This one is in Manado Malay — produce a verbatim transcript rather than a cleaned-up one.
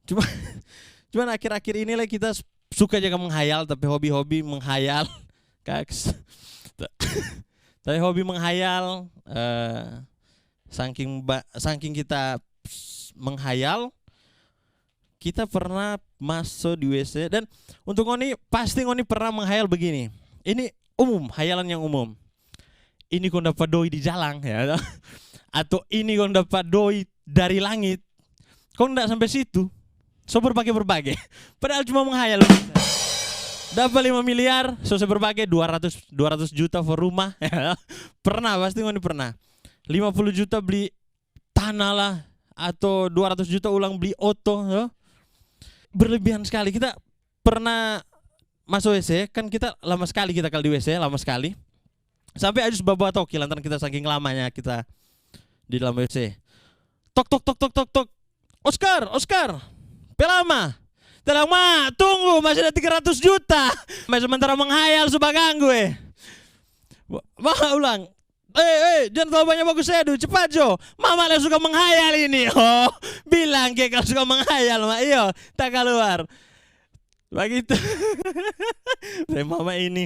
Cuma, cuman akhir-akhir ini lah kita s-, suka jaga menghayal, tapi hobi-hobi menghayal. Kaks. Tapi hobi menghayal, eh, saking ba-, saking kita s-, menghayal, kita pernah maso di W C. Dan untuk ngoni, pasti ngoni pernah menghayal begini. Ini umum, hayalan yang umum. Ini kong dapa doi di jalang, ya. Atau ini kong dapa doi dari langit. Kong nda sampe situ. So berbage-berbage. Padahal cuma menghayal. Dapa lima miliar, so se berbage dua ratus, dua ratus juta for rumah. Pernah, pasti ngoni pernah. Lima puluh juta beli tanah lah, atau dua ratus juta ulang beli oto, ya. Berlebihan sekali. Kita pernah maso W C, kan kita lama sekali kita kalo di W C, lama sekali. Sampe Ajus babawa toki lantaran kita saking lamanya kita di dalam W C. Tok, tok, tok, tok, tok, tok. "Oscar, Oscar, pe lama?" Bilang, "Ma, tunggu, masih ada tiga ratus juta." Masih sementara menghayal, su baganggu, eh. Wa-, wa-, ulang. "Eh, eh, jangan terlalu banyak baku sedu, cepat jo. Mama lah suka menghayal ini." Oh, bilang ke kalo suka menghayal, Ma. Iyo, ta kaluar. Bagitu. Dari mama ini.